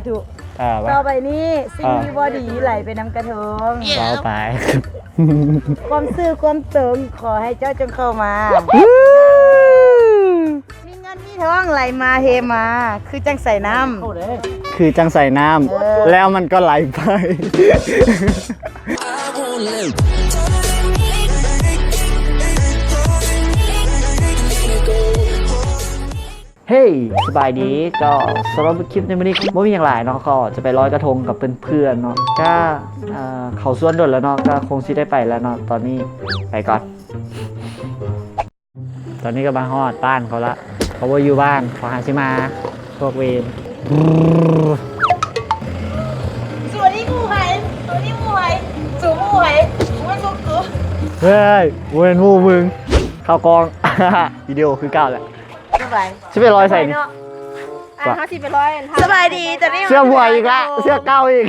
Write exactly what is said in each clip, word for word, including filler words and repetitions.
ถูก เออ ต่อไปนี้สิ่งที่บ่ดีไหลไปนำกระทง เว้าไป ความซื่อความตรงขอให้เจ้าจงเข้ามา มีเงินมีทองไหลมาเทมา คือจั่งใส่น้ำ คือจั่งใส่น้ำ เออ แล้วมันก็ไหลไป เฮ้ย สบายดี ก็สำหรับคลิปในมื้อนี้บ่มีหยังหลายเนาะ ก็จะไปลอยกระทงกับเพื่อนๆเนาะ ก็ เอ่อ เขาชวนโดนแล้วเนาะ ก็คงสิได้ไปแล้วเนาะ ตอนนี้ไปก่อน ตอนนี้ก็มาฮอดบ้านเขาละ เขาบ่อยู่บ้าน เขาหาสิมา พวกเวร สวัสดีหมู่ไห สวัสดีหมู่ไห สูงหมู่ไห มันสูงกู เฮ้ย เว้นหมู่มึง เข้ากล้อง วิดีโอคือเก่าแหละ สบาย สิไปลอยใส่นี่ เนาะ อ่ะ เขาสิไปลอยอัน สบายดี ตอนนี้ เสื้อบ่อยอีกละ เสื้อเก่าอีก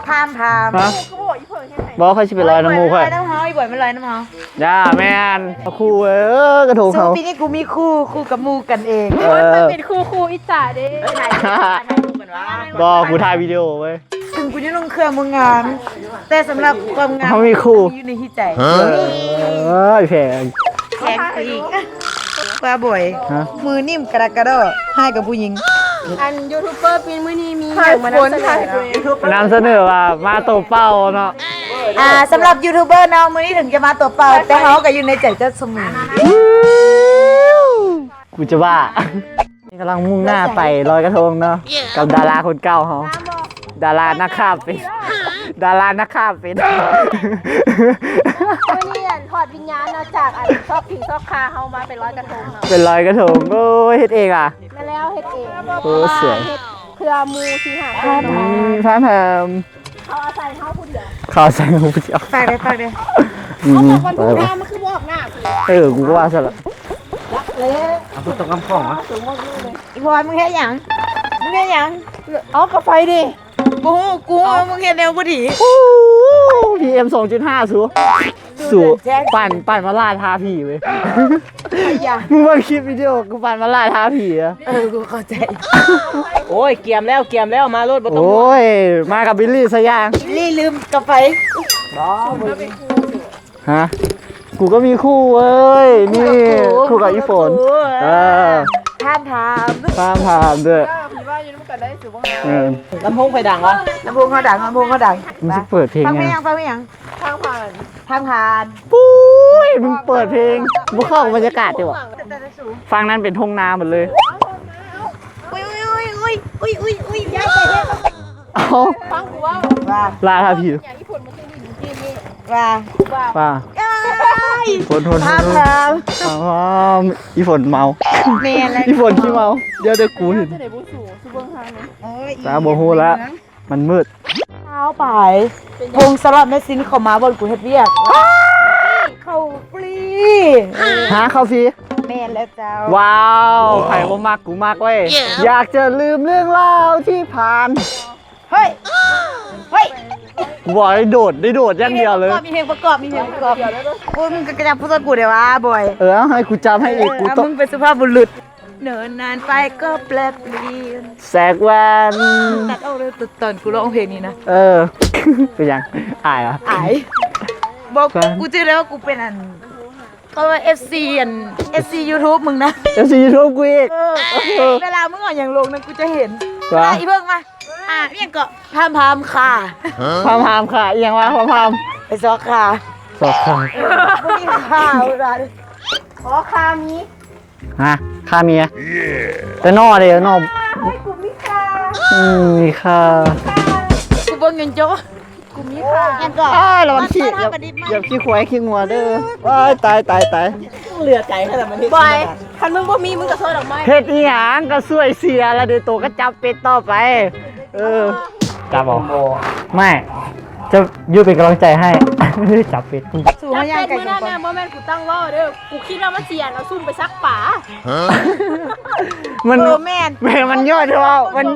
พามพาม ฮะ คือบอกอีเพิ่งแค่ไหน บอกเขาสิไปลอยน้ำหมู่ข่อย ลอยน้ำเฮา อีบ่อยมันลอยน้ำเฮา อย่าแม่น เอาคู่เอ้ย กระทง สู้ เขา ปีนี้กูมีคู่ คู่กับหมู่กันเอง เออ มันเป็นคู่คู่อิจฉาเด้ บ่ กูถ่ายวิดีโอเว้ย ถึงกูจะลงเครื่องมึงงาน แต่สำหรับความงาม เขามีคู่ อยู่ในที่ใจ เออ แพง แพงอีก ว่าบ่อย ฮะ มือนิ่มกระดักกระดอ ให้กับผู้หญิง อันยูทูบเบอร์ปีนมื้อนี้มีอย่างมานำเสนอ นำเสนอว่ามาตัวเป้าเนาะ อ่า สำหรับยูทูบเบอร์เนาะ มื้อนี้ถึงจะมาตัวเป้า แต่เขาก็อยู่ในใจเจ้าเสมอ กูจะว่า นี่กำลังมุ่งหน้าไปลอยกระทงเนาะ กับดาราคนเก่าเขา ดารานักข่าวเป็น ดารานักข่าวเป็น มื้อนี้อันถอดวิญญาณเนาะ จากอันซอกผีซอกคาเฮามาเป็นลอยกระทงเนาะ เป็นลอยกระทง โอ้ย เฮ็ดเองอ่ะ มาแล้วเฮ็ดเอง โอ้ สวย เฮ็ดเพื่อหมู่สี่ห้าคน อืม พระพาม เขาอาศัยเฮาผู้เดียว เขาอาศัยเฮาผู้เดียว ฝากเลย ฝากเลย อืม เขาบอกคนผู้ทำมันคือบอกหน้า เออ กูก็ว่าซะละ เอากูต้องกำข้องวะ อีพลอย มึงเฮ็ดหยัง มึงเฮ็ดหยัง เอากาไฟดิ กู กู มึงเฮ็ดแนวบ่ดี อู้ PM สองจุดห้า สู สู ปั่น ปั่นมาล่าท้าผีเว้ย อย่า มึงเบิ่งคลิปวิดีโอกูปั่นมาล่าท้าผีอะ เออ กูเข้าใจ โอ้ย เกียมแล้ว เกียมแล้ว มาโลด บ่ต้องห่วง โอ้ย มากับบิลลี่ซะอย่าง บิลลี่ลืมกาไฟ ฮะ กูก็มีคู่เว้ย นี่ คู่กับอีฝน คู่ เออ ห้ามถาม ห้ามถามด้วย เออ ลำโพงไฟดังวะ ลำโพงเขาดัง ลำโพงเขาดัง มึงสิเปิดเพลง ฟังเพลงยัง ไง ฟังเพลงยัง ทางผ่าน ทางผ่าน ปุ้ย มึงเปิดเพลง มึงเข้ากับบรรยากาศดีกว่า ฟังนั้นเป็นทุ่งนาหมดเลย อุ้ยอุ้ยอุ้ยอุ้ยอุ้ยอุ้ยอุ้ย เอา ฟังกูว่า ว่า ล่าท้าผี อย่างที่ฝนมันจะอยู่ที่นี่ ว่า ว่า ว่า เอ้ย ทนทนทนทน พามพาม อีฝนเมา แม่นแล้ว อีฝนขี้เมา เดี๋ยวเดี๋ยวกูเห็น จะไหนบูสูสูเบิ่งทางนี้ เอ้ย จ้า บ่ฮู้ละ มันมืด เช้าไป พงสลัดแม่ซินเขามาบ่อนกูเฮ็ดเวียก เข้าฟรี ฮะ เข้าฟรี แม่นแล้วเจ้า ว้าว ไผบ่มัก กูมักเว้ย อยากจะลืมเรื่องราวที่ผ่าน เฮ้ย เฮ้ย กูบอกให้โดด ได้โดดอย่างเดียวเลย มีเพลงประกอบ มีเพลงประกอบ มีเพลงประกอบ โอ้ย มึงก็กระจับผู้สกูเดี๋ยววะ บอย เออ ให้กูจำให้อีก กู เออ ต้อง มึงเป็นสุภาพบุรุษ เนินนานไปก็แปรเปลี่ยน แซกแวน ตัดออกเลยตอนกูร้องเพลงนี้นะ เออ เป็นหยัง อายเหรอ อาย บอก แฟน กูเจอแล้วว่ากูเป็นอัน เขาว่า เอฟซี อัน เอฟซี YouTube มึงนะ เอฟซี YouTube กูอีก เออ เวลามึงเอาอย่างลงนะกูจะเห็น วะ อ่ะ อีเพิ่งมา อ่ะเรียกก็พามพามค่ะ พามพามค่ะ อีหยังวะ พามพาม ไปซอกค่ะ ซอกค่ะ เออ มึงมีข่าวอะไร ขอข่าวนี้ ฮะ ฆ่าเมีย แต่นอเด้นอ กูมีค่า อืม มีค่า กูเบิ่งเงินโจ้ กูมีค่า ยังก่อน อ้าย ระวังขี้ อย่า ประดิษฐ์มา อย่าขี้ควายขี้งัวเด้อ ว้าย ตาย ตาย ตาย เหลือใจขนาดมัน บอย คันมึงบ่มี มึงก็โทษออกมา เฮ็ดอีหยังก็ช่วยเสียละเด้ โตก็จับเป็ดต่อไป เออ จับเอา ไม่ จะอยู่เป็นกำลังใจให้ จับเป็ด สูง จับ ให้ยาย เป็ด ไก่ มื้อนั้น ก่อน นะ บ่แม่นกูตั้งเว้าเด้อ กูคิดว่ามันสิอันเอาซุ่มไปซักปลา มัน เออ แม่น แม่น มันยอดเถอะ มัน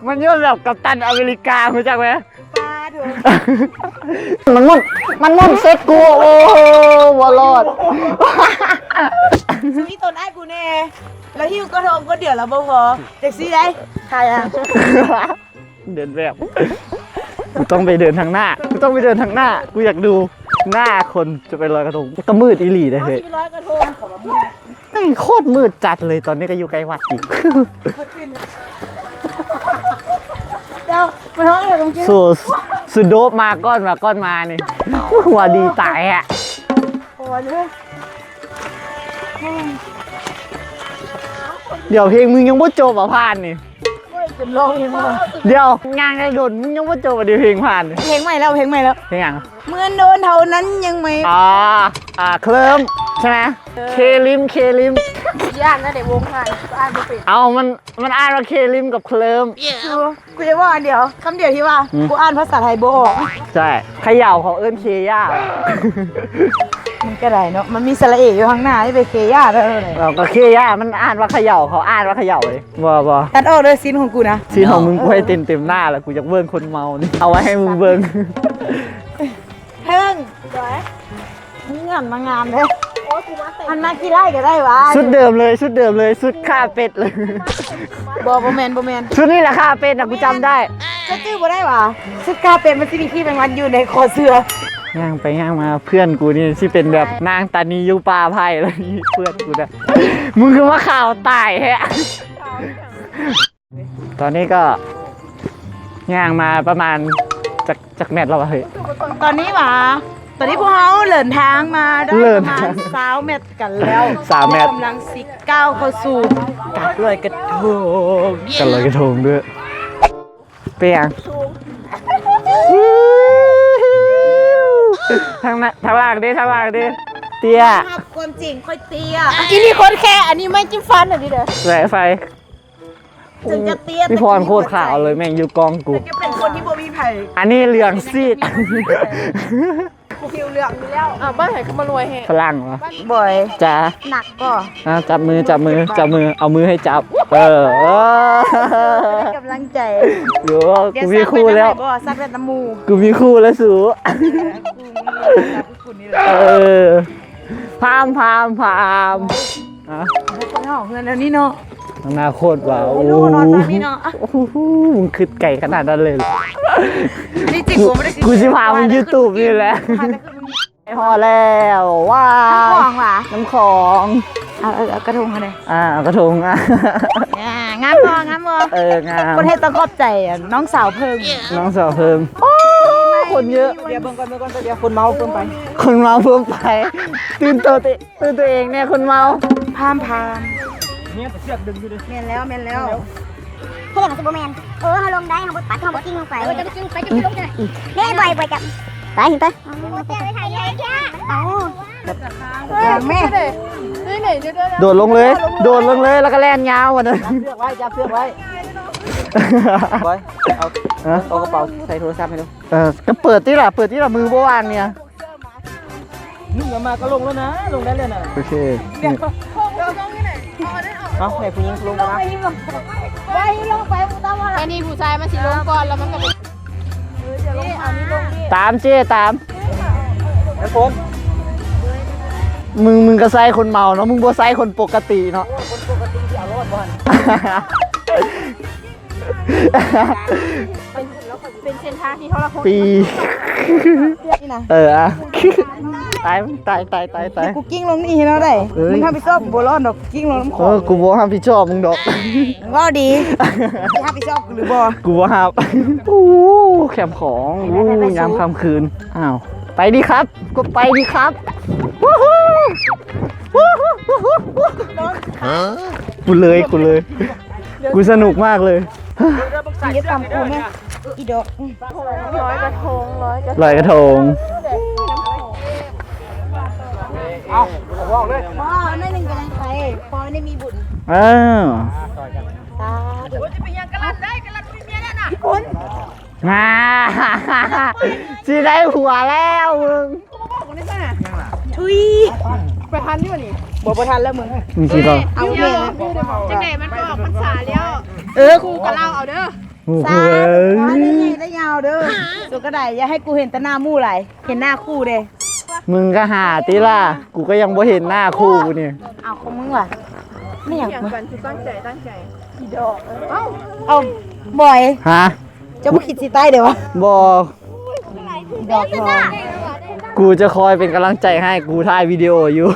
มันยอดแบบกัปตันอเมริกา รู้จักไหม ปลาเถอะ มันมุ่น มันมุ่นเซ็ตกู โอ้โห บ่รอด สูอีตนอ้ายกูแน่ แล้วหิ้วกระทงคนเดียวแล้วบ่พอแท็กซี่ได้ใครอ่ะ เดินแบบ กูต้องไปเดินทางหน้า กูต้องไปเดินทางหน้า กูอยากดูหน้าคนจะไปลอยกระทง ก็มืดอีหลีเลยเฮ้ย ร้อยกระทง แม่งโคตรมืดจัดเลย ตอนนี้ก็อยู่ใกล้วัดอีก เดี๋ยวมาท้องเลยตรงนี้ สูสูโดบมาก่อนมาก่อนมานี่ หัวดีตายอ่ะ โอ้ยเฮ้ย เดี๋ยวเพลงมึงยังไม่จบอ่ะผ่านนี่ เฮ้ยจะร้องยังไง เดี๋ยวงานกระโดดมึงยังไม่จบอ่ะเดี๋ยวเพลงผ่านนี่ เพลงใหม่แล้วเพลงใหม่แล้ว เพลงหยัง เหมือนโดนเท่านั้นยังไม่ อ่าอ่าเคลิ้มใช่ไหมเคลิมเคลิม ย่านนะเดี๋ยววงผ่านอ่านไม่เป็น เอามันมันอ่านว่าเคลิมกับเคลิ้ม คือกูจะบอกอันเดียวคำเดียวที่ว่า อืม กูอ่านภาษาไทยบ่ออก ใช่เขย่าเขาเอิ้นเคย่า มันก็ได้เนาะมันมีสระเออยู่ข้างหน้าที่เป็นเคย่าแล้วเลย เราก็เคย่ามันอ่านว่าเขย่าเขาอ่านว่าเขย่าเลยบ่บ่ ตัดออกเลยซีนของกูนะ ซีนของมึงกูให้เต็มเต็มหน้าแล้วกูอยากเบิ่งคนเมานี่เอาไว้ให้มึงเบิ่ง เพิ่งเงื่อนมางามเลยมันมากี่ไร่ก็ได้วะ ชุดเดิมเลยชุดเดิมเลยชุดฆ่าเป็ดเลย บ่บ่แมนบ่แมน ชุดนี้แหละฆ่าเป็ดนะกูจำได้ จะจื้อบ่ได้วะชุดกาเป็นมันสิมีขี้แมงวันอยู่ในคอเสื้อย่าง ไปย่างมาเพื่อนกูนี่ที่เป็นแบบนางตานีอยู่ป่าไผ่แล้วนี่เพื่อนกูนะมึงคือว่าข่าวตายแฮะ ตอนนี้ก็ย่างมาประมาณจักจักแมตรแล้ววะเฮ้ย ตอนนี้หวาตอนนี้พวกเขาเดินทางมาได้ เดิ ป น ระมาณสามเมตรกันแล้ว สามเมตร กำลังสิก้าวเข้าสู่การลอยกระทง กันลอยกระทงด้วยเปียงทางนั้นทางล่างดิทางล่างดิเตี้ย ความจริงค่อยเตี้ยอันนี้คนแค่อันนี้ไม่จิ้มฟันอ่ะดิเด้อ แสงไฟ ถึงจะเตี้ย พี่พรโคตรขาวเลยแม่งอยู่กล้องกู แต่ก็เป็นคนที่บ่มีไผ่ อันนี้เหลืองซีด กูผิวเหลืองอยู่แล้ว อ่ะบ้านไหนก็มารวยแฮะ ฝรั่งเหรอ บ่อย จ้า หนักก็ อ่ะจับมือจับมือจับมือเอามือให้จับ เออเออก ำลังใจ หรือว่ากูมีคู่แล้ว บ่สักแต่น้ำมู กูมีคู่แล้วสู กูนี่แหละ เออพามพามพามอ่ะ คนหอเงินแล้วนี่เนาะ อนาคตว่ะ โอ้ โอ้ ยลูกนอนตามนี่เนาะ โหมึงคิดไกลขนาดนั้นเลยเหรอ นี่จริงกูไม่ได้คิด กูสิพามึงยืดตูบนี่แหละ พอแล้วว้า น้ำข ว องหวะ น้ำของ เอาเอาเอากระทงมาเลย อ่าเอากระทงอ่ะ อ่างามบ่งามบ่ เอองาม คนเฮ็ดต้องขอบใจอ่ะน้องสาวเพิ่ง น้องสาวเพิ่มโอ้คนเยอะ เดี๋ยวเบิ่งก่อนเบิ่งก่อนเดี๋ยวคนเมาเพิ่มไป คนเมาเพิ่มไปตื่นตัวติตื่นตัวเองเนี่ยคนเมา พามพาม เนี่ยเสือกดึงอยู่ดิ แม่นแล้วแม่นแล้ว เฮ็ดหยังสิบ่แม่น เออเฮาลงได้เฮาบ่ปัดเฮาบ่กิ้งลงไป เออจะไปกิ้งไปจะไปลงจังได๋ นี่บ่อยบ่อยจับ ไปเห็นไป เอามือเตี้ยไปถ่ายใหญ่แท้ เอา แม่ นี่ไหนเดี๋ยวเดี๋ยว โดดลงเลย โดดลงเลยแล้วก็แล่นยาวอ่ะนะ เสือกไว้จับเสือกไว้บอยเอา ฮะ เอากระเป๋าใส่โทรศัพท์ให้ดู เออก็เปิดที่ละเปิดที่ละมือบ่ว่างเนี่ย นึ่งออกมาก็ลงแล้วนะ ลงได้เลยนะ โอเค เอาให้ผู้หญิงลงมา อันนี้ผู้ชายมันสิลงก่อนแล้วมันก็ไป ตามเจ้ตาม ไอ้ฝน มึงมึงก็ใส่คนเมาเนาะมึงบ่ใส่คนปกติเนาะ คนปกติที่เอารอดบ่อน เป็นเส้นทางที่ทรหด ปี นี่นะ เอออ่ะตายตายตายตายตาย กูกิ้งลงนี่เห็นแล้วได้ เอ้ย มึงทำไปซ่อมบ่รอดดอกกูกิ้งลงน้ำข เอ อง อกูบ่รับผิดชอบมึงดอก มึงว่าดีสิรับผิดชอบกูหรือบ่ กูบ่รับโอ้แคมของโอ้ยามค่ำคืนอ้าวไปดีครับ ก็ไปดีครับ กูเลยกูเลย กูสนุกมากเลย มึงจะทำกูไหมอีดอก ร้อยกระทงร้อยกระ ลอยกระทง เอาบอกเลย พ่อนั่นหนึ่งกำลังไปพ่อไม่ได้มีบุญ เออ ตา จะไปยังกะลันได้กะลันมีเมียแล้วน่ะ พี่ปุ้น มาสิได้หัวแล้วมึง ทุย ไปทันอยู่นี่ บ่บ่ทันแล้วมึง มึงสิบอก เอาเมีย จังได๋มันก็ออกพรรษาแล้ว เออกู กะเล่าเอาเด้อ โอ้โห สาธุได้ไงได้ยาวเด้อสุดก็ได้อย่าให้กูเห็นแต่หน้ามู่ไหลายเห็นหน้าคู่เด้ มึงก็หาติล่ะ กูก็ยังบ่เห็นหน้าคู่กูนี่ เอาของมึงว่ะ ไม่อยาก อย่างกันคือตั้งใจตั้งใจอีดอกเอ้าเอาบ่อย ฮะ เจ้าบ่คิดสิตายเด้อวะ บ่ อีดอกทอง กูจะคอยเป็นกำลังใจให้ กูถ่ายวิดีโออยู่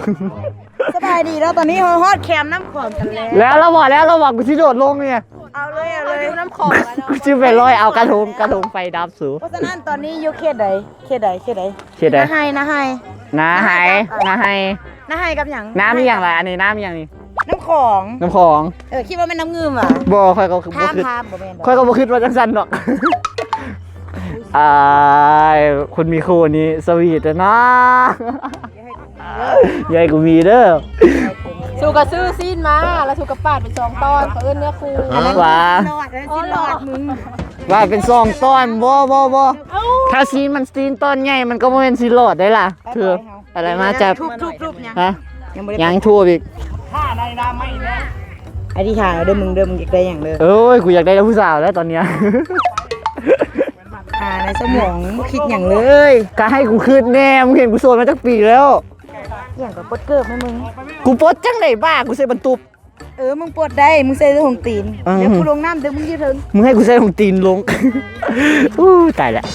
สบายดีแล้วตอนนี้เราฮอดแคมน้ำขอนกันแล้ว แล้วเราบอกแล้วเราบอกกูสิโดดลงเนี่ย เอาเลยเอาเลยน้ำขอน กูสิไปลอยเอากระทงกระทงไฟดับสู เพราะฉะนั้นตอนนี้อยู่เขตใด เขตใดเขตใด เขตใด นาไฮนาไฮ นาไฮ นาไฮ นาไฮกับหยัง น้ำอีหยังล่ะ อันนี้น้ำอีหยังนี่ น้ำของ น้ำของ เออ คิดว่าแม่นน้ำงืมอ่ะ บ่ ข้อยก็บ่ พาม คิด พาม บ่แม่นดอก ข้อยก็บ่คิดว่าจังซั่นดอก อ้าย คนมีคู่นี้สวีทนะ อย่าให้กูมีเด้อ สูก็ซื้อซีนมา แล้วสูก็ปาดเป็นสองตอน เขาเอิ้นเนื้อคู่ อันนั้น ว่า หลอดเลยสิหลอดมึง ว่าเป็นสองตอน บ่ บ่ บ่ ถ้าซีนมันซีนตอนใหญ่ มันก็บ่แม่นซีนหลอดได้ล่ะ คือ อะไรมาจับ ทุบทุบทุบยัง ฮะ ยังบ่ได้ ยังทุบอีก อธิษฐานเอาเด้อมึงเด้อ มึงอยากได้หยังเด้อ เอ้ย กูอยากได้ผู้สาวแล้วตอนเนี้ย อ่า ในสมองบ่คิดหยังเลย ก็ให้กูคิดแน่ มึงเห็นกูโสดมาจักปีแล้ว หยังก็ปลดเกิบให้มึง กูปลดจังได๋บ้า กูใส่บรรทุก เออ มึงปลดได้ มึงใส่ถุงตีน อืม เดี๋ยวกูลงน้ำเดี๋ยวมึงอยู่เทิง มึงให้กูใส่ถุงตีนลง อู้ ตายแล้ว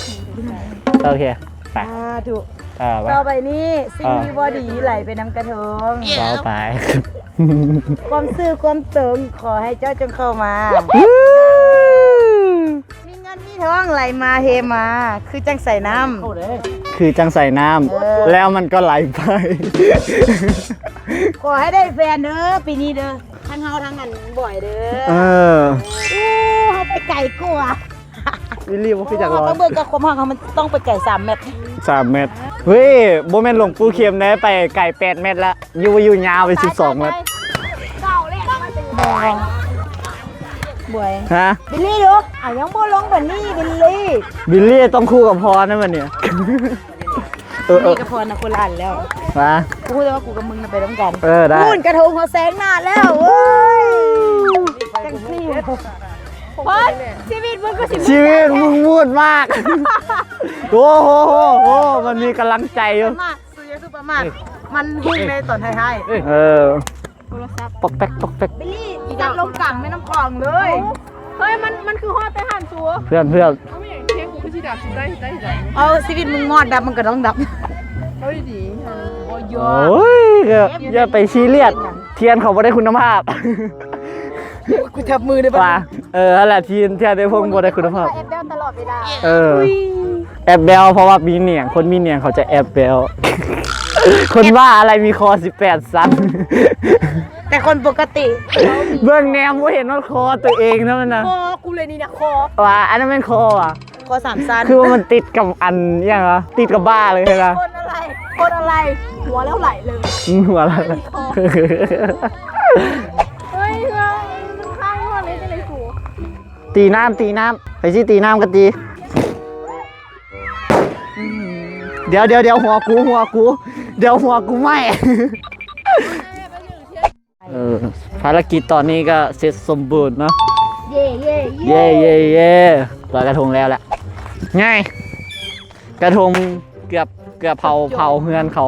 โอเค ไป อ่า ถูก เออ ไป ต่อไปนี้ สิ่งที่บ่ดีไหลไปนำกระทง เว้าไป ความซื่อความตรง ขอให้เจ้าจงเข้ามา มีเงินมีทองไหลมาเทมา คือจังใส่น้ำ คือจังใส่น้ำ เออ แล้วมันก็ไหลไป ขอให้ได้แฟนเด้อ ปีนี้เด้อ ทั้งเฮาทั้งอันบ่อยเด้อ เออ อู้ เฮาไปไกลกว่า อีหลีบ่คือจักรอ ต้องเบิ่งกับความฮักเฮามันต้องไปไกลสามเมตร สามเมตร เฮ้ย บ่แม่นหลวงปู่เข้มนะ ไปไกลแปดเมตรละ อยู่ อยู่ยาวไปสิบสองเมตร บ่อย ฮะ บิลลี่ดู อ่ะ ยังบ่ลงกว่านี้ บิลลี่ บิลลี่ต้องคู่กับพรนะวันเนี้ย เออ เออ นี่กับพรนะคนละอันแล้ว มา กูพูดเลยว่ากูกับมึงน่ะไปนำกัน เออ ได้ นู่นกระทงเขาแซงหน้าแล้ว โอ้ย จังซี่ เฮ้ย ชีวิตมึงก็สิ ชีวิตมึงมืดมาก โอ้โหโหโห มันมีกำลังใจอยู่ มาก สุดยอดสุดประมาท มันพุ่งในตอนท้ายๆ เออ โทรศัพท์ ปอกแป๊ก ปอกแป๊ก บิลลี่ อีจับลงกลางแม่น้ำคลองเลย เฮ้ย มัน มันคือฮอดแต่หันสัว เพื่อน เพื่อน เอาไม่อย่างเที่ยงกูก็สิดับสิได้ ได้ ได้ เอาชีวิตมึงมอดดับ มึงก็ต้องดับ เอาดีๆ โอ้ย โอ้ย ก็อย่าไปซีเรียส เทียนเขาบ่ได้คุณภาพ กูจับมือได้ปะ ว่า เออ นั่นแหละ เทียน เทียนได้พวกบ่ได้คุณภาพ แอปแบลตลอดเวลา เออ แอปแบล เพราะว่ามีเหนี่ยง คนมีเหนี่ยงเขาจะแอปแบล คนบ้าอะไรมีคอสิบแปดซั้น แต่คนปกติ เบิ่งแนมบ่เห็นว่าคอตัวเองนะมันนะ คอกูเลยนี่นะ คอ ว่าอันนั้นแม่นคออ่ะ คอสามซั้น คือว่ามันติดกับอันอย่างวะ ติดกับบ่าเลยนะ คนอะไร คนอะไร หัวแล้วไหลเลย อืม หัวแล้ว คอ เฮ้ย เฮ้ย มันข้างหัวเลยจะเลยกู ตีน้ำ ตีน้ำ ไผสิตีน้ำก็ตี เดี๋ยว เดี๋ยว เดี๋ยว หัวกู หัวกู เดี๋ยวหัวกูไหม้ เออ ภารกิจตอนนี้ก็เสร็จสมบูรณ์เนาะ เย่เย่ เย่ เย่ เย่ ลอยกระทงแล้วแหละ ไง กระทงเกือบ เกือบเผา เผาเฮือนเขา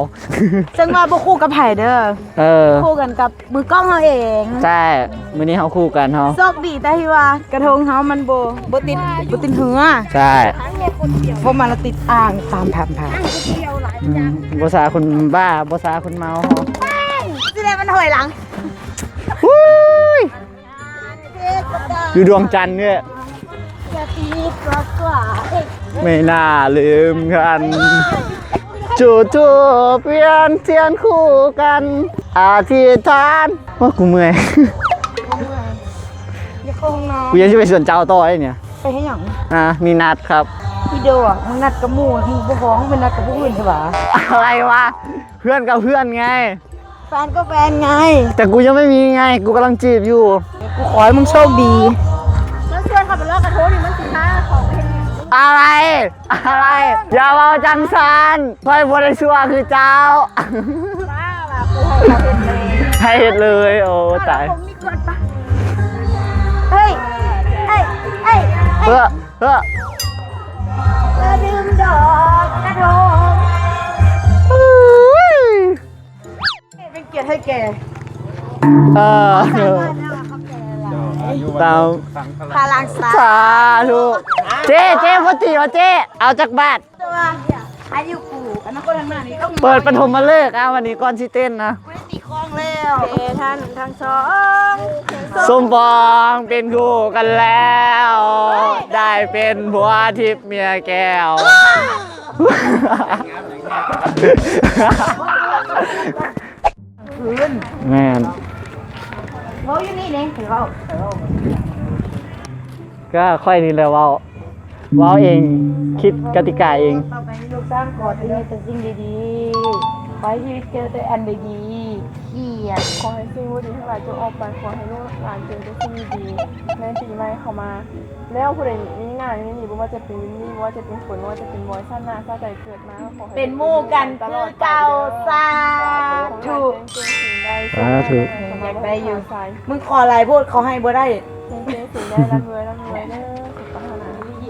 ซึ่งว่าบ่คู่กับไผเด้อ เออ คู่กันกับมือกล้องเฮาเอง ใช่ มื้อนี้เฮาคู่กันเฮา โชคดีแต่ที่ว่ากระทงเฮามันบ่ บ่ติด บ่ติดเฮือ ใช่ เพราะมันติดอ่างตามผับผับ อืม บ่ซาคนบ้า บ่ซาคนเมาเฮา สิได้มันถอยหลัง อุ้ย อยู่ดวงจันทร์เนี่ย ไม่น่าลืมกัน จุดธูปเวียนเทียนคู่กัน อธิษฐาน ว่ากูเมื่อย อย่าเข้าห้องน้ำ กูยังจะไปสวนเจ้าต่อไอ้เนี่ย ไปให้หยัง อ่ะ มีนัดครับ อีโดอ่ะ มึงนัดกับหมู่ มึงบ่ฮ้อง มึงไปนัดกับผู้อื่นใช่ปะ อะไรวะ เพื่อนกับเพื่อนไง แฟนก็แฟนไง แต่กูยังไม่มีไง กูกำลังจีบอยู่ กูขอให้มึงโชคดี มันชวนเขาไปลอยกระทงนี่มันสิพาของไปเฮ็ดหยัง อะไร อะไร อย่าเว้าจังซั้น ข้อยบ่ได้ชั่วคือเจ้า บ้าว่ะ กูให้เขาเฮ็ดเลย ให้เฮ็ดเลย โอ้ ตาย ผมมีก่อนปะ เฮ้ย เฮ้ย เฮ้ย เฮ้ย เฮ้อ เฮ้อ มาดื่มดอกกระทง เป็นเกียรติให้แก เออ ตาม พลังสา สาธุ เจ๊ เจ๊ พ่อตีว่าเจ๊ เอาจักบาท ตัว อายุปู่ อันนั้นคนนั้นมานี่ต้อง เปิดปฐมฤกษ์ อ่ะ วันนี้ก่อนสิเต้นนะ ไม่ได้ตีกลองแล้ว เอ ท่านทั้งสอง สมปองเป็นคู่กันแล้ว ได้เป็นผัวทิพย์เมียแก้ว แม่น เว้าอยู่นี่เด้ เว้า ก็ค่อยนี่แหละเว้า เว้าเอง คิดกติกาเอง ต่อไปนี้ลูกสร้างขอที่มีแต่สิ่งดีๆ ขอให้ชีวิตเจอแต่อันดีๆ เขียด ขอให้สิ่งบ่ดีทั้งหลายจงออกไป ขอให้ลูกหลานเจอแต่สิ่งดีๆ ในปีใหม่เข้ามา แล้วผู้ใดมีงานมีนี่ บ่ว่าจะเป็นวินนี่ บ่ว่าจะเป็นฝน บ่ว่าจะเป็นบอย ชาติหน้าชาติใดเกิดมา ขอให้ เป็นหมู่กันคือเก่า สาธุ สาธุ อยากได้อยู่ มึงขอหลายโพด เขาให้บ่ได้ เก่งๆ สิ่งใดร่ำรวยร่ำรวยเด้อ สุขภาพดี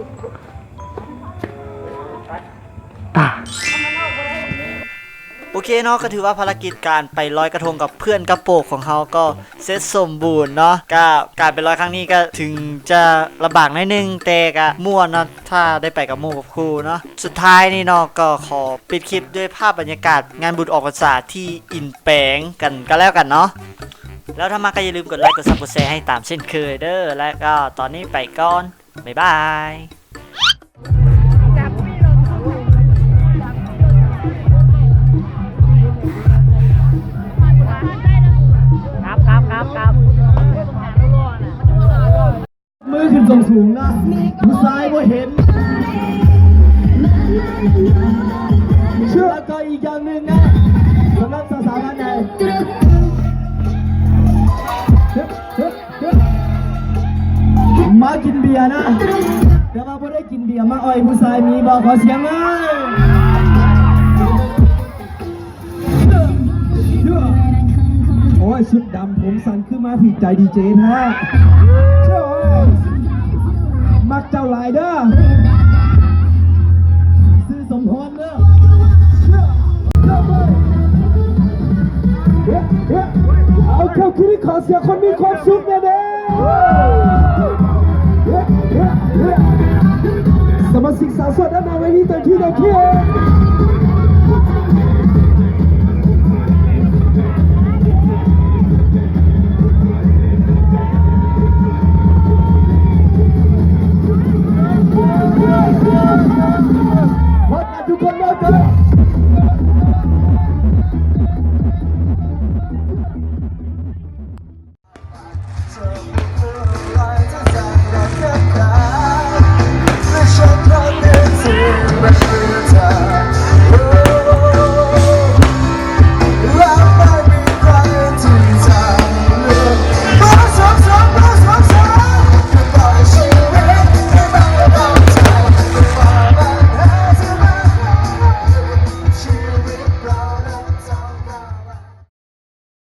โอเคเนาะ ก็ถือว่าภารกิจการไปลอยกระทงกับเพื่อนกะโปกของเฮาก็เสร็จสมบูรณ์เนาะ ก็การไปลอยครั้งนี้ก็ถึงจะลำบากหน่อยนึง แต่ก็ม่วนเนาะ ถ้าได้ไปกับหมู่กับครูเนาะ สุดท้ายนี่เนาะ ก็ขอปิดคลิปด้วยภาพบรรยากาศงานบุญออกพรรษาที่อินแปงกันก็แล้วกันเนาะ แล้วถ้ามักก็อย่าลืมกดไลค์ กดซับ กดแชร์ให้ตามเช่นเคยเด้อ และก็ตอนนี้ไปก่อน บ๊ายบาย ครับ ครับ ครับ ครับ มือขึ้นสูงสูงๆ นะ ผู้ชายบ่เห็น เชื่อ แล้วก็อีกอย่างหนึ่งนะ สำหรับสาวๆ ท่านใด มากินเบียร์นะ แต่ว่าบ่ได้กินเบียร์มาอ่อยผู้ชาย มีบ่ ขอเสียงหน่อย โอ้ย ชุดดำผมสั้นคือมาถืกใจดีเจแท้ เจ้าเอ้ย มักเจ้าหลายเด้อ ชื่อสมพรเด้อ เอาเข้าคิดขอเสียงคนมีความสุขแน่ๆ สมาชิกสาวโสดด้านหน้าเวทีเต็มที่เต็มที่